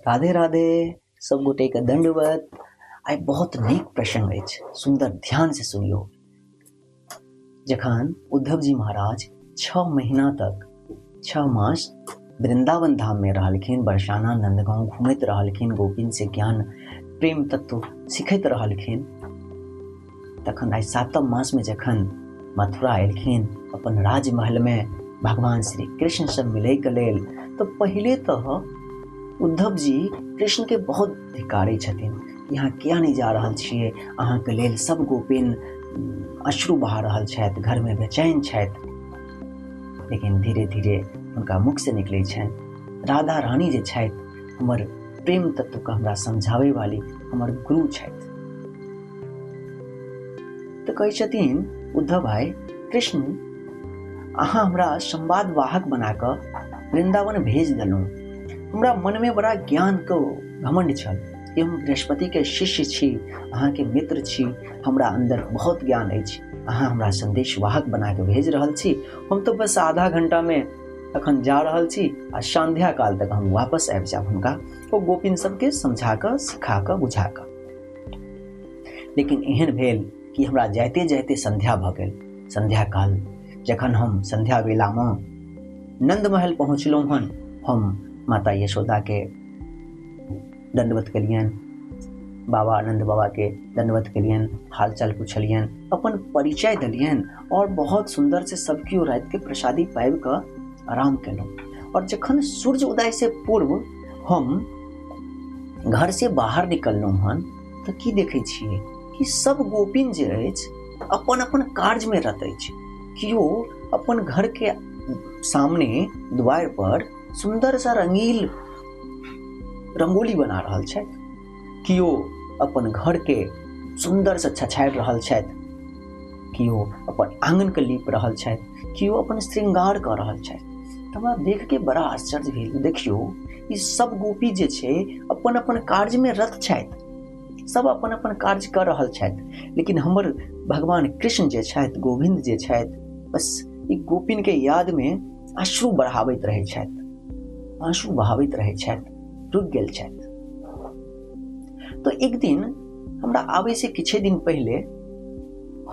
राधे राधे सब गोटे के दंडवत। आइ बहुत नीक प्रसंग अछि, सुंदर ध्यान से सुनियो। जखन उद्धव जी महाराज 6 महीना तक 6 मास वृंदावन धाम में रहलखिन, बरसाना नंदगांव घूमैत रहलखिन, गोपिन से ज्ञान प्रेम तत्व सिखैत रहलखिन, तखन आइ 7 मास में जखन मथुरा एलखिन अपन राजमहल में भगवान श्री कृष्ण से मिलै के लेल, तो पहिले तो उद्धव जी कृष्ण के बहुत धिकारै छथिन, यहाँ किया नहीं जा रहल छियै, अहाँ के लेल सब गोपिन अश्रु बहा रहल छथि, घर में बेचैन छथि। लेकिन धीरे धीरे हुनका मुख से निकलै छनि, राधा रानी जे छथि हमर प्रेम तत्व के हमरा समझाबै वाली हमर गुरु छथि। तो कहै छथिन उद्धव भाई, कृष्ण अहाँ हमरा संवाद वाहक बना कऽ वृंदावन भेज देलहुँ। हमरा मन में बड़ा ज्ञान के घमंड छल कि हम बृहस्पति के शिष्य छी, अहाँ के मित्र छी, हमरा अंदर बहुत ज्ञान अछि, अहाँ हमरा संदेश वाहक बना के भेज रहल छी, हम तो बस आधा घंटा में अखन जा रहल छी आ संध्या काल तक हम वापस आबि जायब। हुनका ओ गोपिन सबके समझा कऽ सिखा कऽ बुझा कऽ। लेकिन एहन भेल कि हमरा जाइते जाइते संध्या भऽ गेल। संध्या काल जखन हम संध्या वेलामे नंद महल पहुँचलहुँ हन, हम माता यशोदा के दंडवत केलियनि, बाबा नंद बाबा के दंडवत केलियनि, हालचाल पुछलियनि, अपन परिचय देलियनि और बहुत सुंदर से सब केओ राति के प्रसादी पाबि कऽ आराम केलहुँ। और जखन सूर्य उदय से पूर्व हम घर से बाहर निकललहुँ हन तऽ की देखै छियै कि सब गोपिन जे अछि अपन अपन कार्यमे रत अछि। केओ अपन घरके सामने द्वार पर सुंदर सा रंगील रंगोली बना रहल छथि, केओ अपन घरके सुंदर से छछाड़ि रहल छथि, केओ अपन आंगनके लीप रहल छथि, केओ अपन श्रृंगार कऽ रहल छथि। तऽ हमरा देखके बड़ा आश्चर्य भेल, देखियौ ई सब गोपी जे छै अपन अपन कार्यमे रत छथि, सब अपन अपन कार्य कऽ रहल छथि, लेकिन हमर भगवान कृष्ण जे छथि, गोविंद जे छथि, बस ई गोपिनके यादमे अश्रु बढ़ाबैत रहै छथि, आंसू बहाबैत रहै छथि, रुकि गेल छथि। तो एक दिन हमरा आबै से किछे दिन पहिले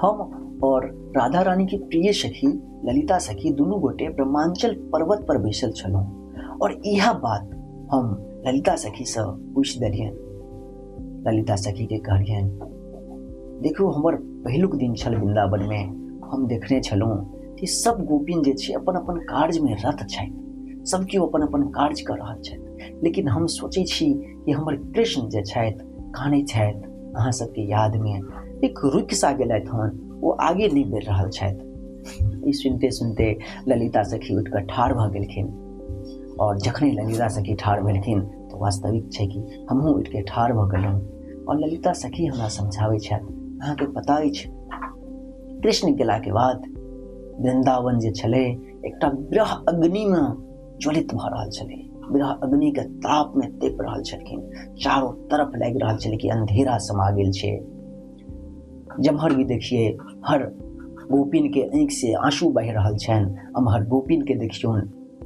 हम और राधा रानी के प्रिय सखी ललिता सखी दुनू गोटे ब्रह्मांचल पर्वत पर बैसल छलहुँ और इएह बात हम ललिता सखी से पूछि देलियनि। ललिता सखी के कहलियनि, देखू हमर पहिलुक दिन छल वृंदावन में, हम देखने छलहुँ कि सब गोपिन जे छै अपन अपन कार्यमे रत छथि, सब केओ अपन अपन कार्य कऽ रहल छथि, लेकिन हम सोचै छी कि हमर कृष्ण जे छथि कानै छथि अहाँ सबके यादमे, एक रुकि सा गेलथि हन, ओ आगे नहि बढ़ि रहल छथि। ई सुनते सुनते ललिता सखी उठि कऽ ठाढ़ भऽ गेलखिन और जखने ललिता सखी ठाढ़ भेलखिन तऽ वास्तविक छै कि हमहूँ उठि कऽ ठाढ़ भऽ गेलहुँ और ललिता सखी हमरा समझाबै छथि, अहाँके पता अछि कृष्ण गेलाके बाद वृंदावन जे छलै एकटा विरह अग्निमे ज्वलित भऽ रहल छलै, विरह अग्निके तापमे तपि रहल छलखिन, चारो तरफ लागि रहल छलै कि अंधेरा समा गेल छै, जम्हर भी देखिए हर गोपिन के आँखि से आंसू बहि रहल छनि, एम्हर गोपिन के देखियौन,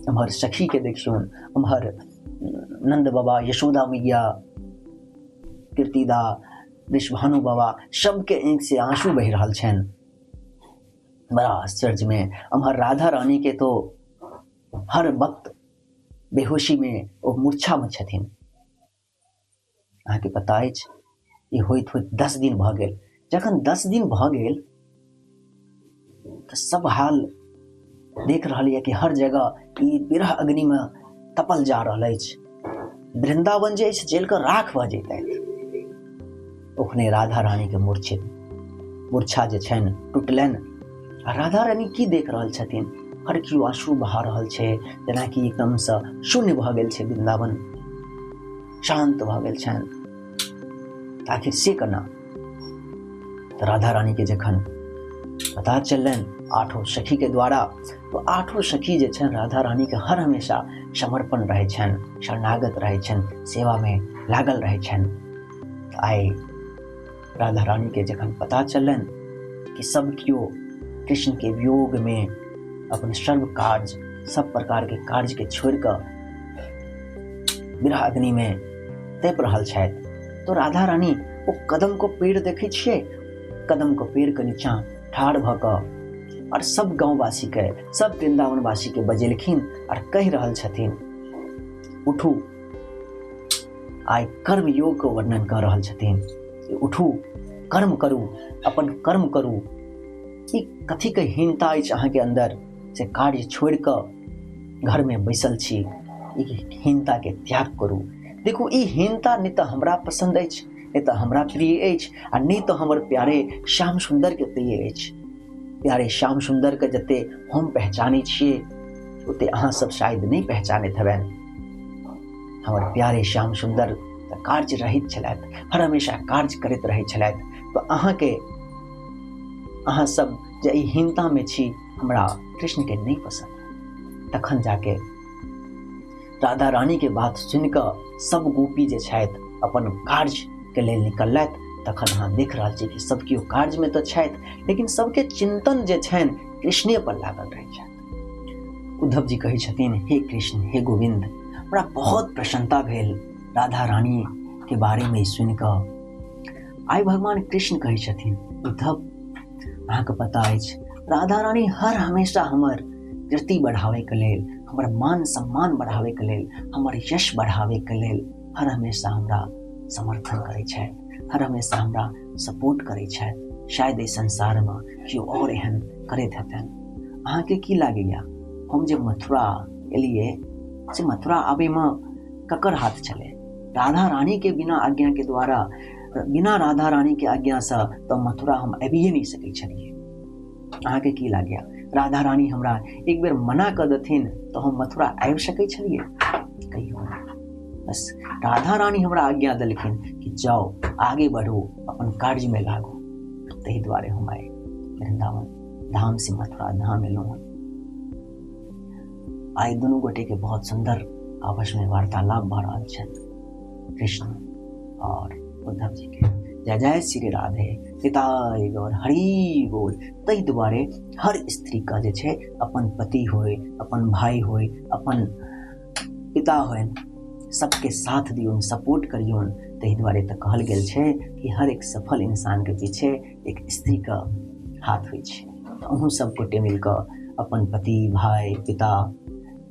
एम्हर सखी के देखियौन, एम्हर नंद बाबा, यशोदा मैया, कीर्तिदा, वृषभानु बाबा, सबके आँखि से आंसू बहि रहल छनि। बड़ा आश्चर्य में एम्हर राधा रानी के तो हर वक्त बेहोशी में ओ मूर्छा में छथिन। अहाँके पता अछि ई होइत होइत 10 दिन भऽ गेल। जखन 10 दिन भऽ गेल तऽ सब हाल देख रहल यऽ कि हर जगह ई विरह अग्निमे तपल जा रहल अछि, वृंदावन जे अछि जलि कऽ राख भऽ जैतथि। ओखने राधा रानीके मूर्छा जे छनि टुटलनि आ राधा रानी की देख रहल छथिन, हर केओ आंसू बहा रहल छै, जेनाकि एकदमसँ शून्य भऽ गेल छै वृंदावन, शान्त भऽ गेल छनि। आखिर से केना? तऽ राधा रानी के जखन पता चललनि आठों सखी के द्वारा, तो आठों सखी जे छनि राधा रानी के हर हमेशा समर्पण रहै छनि, शरणागत रहै छनि, सेवा में लागल रहै छनि। आइ राधा रानी के जखन पता चललनि कि सब केओ कृष्ण के वियोग में अपन सर्व कार्य, सब प्रकार के कार्य के छोड़ कऽ विरह अग्नि में तपि रहल छथि। तो राधा रानी ओ कदम को पेड़ देखै छियै, कदम को पेड़ के नीचा ठाढ़ भऽ कऽ और सब गाँववासी के, सब वृंदावनवासी के बजेलखिन और कहि रहल छथिन, उठू। आइ कर्म योग के वर्णन कऽ रहल छथिन, उठू, कर्म करू, अपन कर्म करू। ई कथी के हीनता अछि अहाँके अन्दर से कार्य छोड़ि कऽ घरमे बैसल छी? ई हीनता के त्याग करू। देखू, ई हीनता नहि तऽ हमरा पसन्द अछि, नहि तऽ हमरा प्रिय अछि, आ नहि तऽ हमर प्यारे श्याम सुन्दर के प्रिय अछि। प्यारे श्याम सुन्दर के जते हम पहचानै छियै ओते अहाँ सब शायद नहि पहचानैत हेबनि। हमर प्यारे श्याम सुन्दर तऽ कार्य रहित छलथि, हर हमेशा कार्य करैत रहै छलथि। तऽ अहाँके, अहाँ सब जे एहि हीनतामे छी, हमरा कृष्णके नहि पसन्द। तखन जाके राधा रानीके बात सुनिकऽ सब गोपी जे छथि अपन कार्यके लेल निकललथि। तखन अहाँ देख रहल छी कि सब केओ कार्यमे तऽ छथि, लेकिन सबके चिंतन जे छनि कृष्णे पर लागल रहै छथि। उद्धव जी कहै छथिन, हे कृष्ण, हे गोविंद, हमरा बहुत प्रसन्नता भेल राधा रानी के बारेमे सुनिकऽ। आइ भगवान कृष्ण कहै छथिन, उद्धव, अहाँके पता अछि, राधा रानी हर हमेशा हमर कीर्ति बढ़ाबैके लेल, हमर मान सम्मान बढ़ाबैके लेल, हमर यश बढ़ाबैके लेल हर हमेशा हमरा समर्थन करै छथि, हर हमेशा हमरा सपोर्ट करै छथि। शायद एहि संसारमे केओ आओर एहन करैत हेतनि। अहाँके की लागैया, हम जे मथुरा एलियै से मथुरा आबैमे ककर हाथ छलै? राधा रानीके बिना आज्ञाके द्वारा, बिना राधा रानीके आज्ञासँ तऽ मथुरा हम आबिए नहि सकै छलियै। अहाँके की लागैया, राधा रानी हमरा एक बेर मना कऽ देथिन तऽ हम मथुरा आबि सकै छलियै? कहियो नहि। बस राधा रानी हमरा आज्ञा देलखिन कि जाओ, आगे बढ़ू, अपन कार्यमे लागू। ताहि दुआरे हम आइ वृंदावन धाम से मथुरा धाम एलहुँ हन। आइ दुनू गोटे के बहुत सुंदर आपस में वार्तालाप भऽ रहल छनि, कृष्ण और उद्धव जी के। जय जय श्री राधे, पिताय गौर हरि बोल। ताहि दुआरे हर स्त्री का जे छै अपन पति होय, अपन भाई होय, अपन पिता होय, सबके साथ दियौन, सपोर्ट करियौन। ताहि दुआरे तऽ कहल गेल छै कि हर एक सफल इंसान के पीछे एक स्त्री का हाथ होइ छै। तऽ अहूँ सब गोटे मिलकऽ अपन पति, भाई, पिता,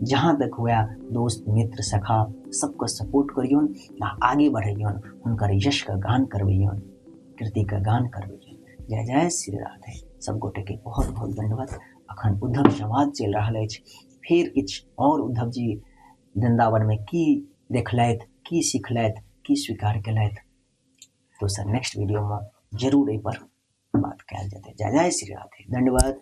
जहाँ तक हुए दोस्त, मित्र, सखा, सबके सपोर्ट करियौन आ आगे बढ़ैयौन, हुनकर यशके गान करबैयौन, कीर्तिके गान करबैयौन। जय जय श्री राधे। सब गोटेके बहुत बहुत धन्यवाद। अखन उद्धव संवाद चलि रहल अछि, फेर किछु आओर उद्धव जी वृंदावनमे की देखलथि, की सिखलथि, की स्वीकार केलथि, दोसर नेक्स्ट वीडियोमे जरूर एहिपर बात कयल जेतै। जय जय श्री राधे, धन्यवाद।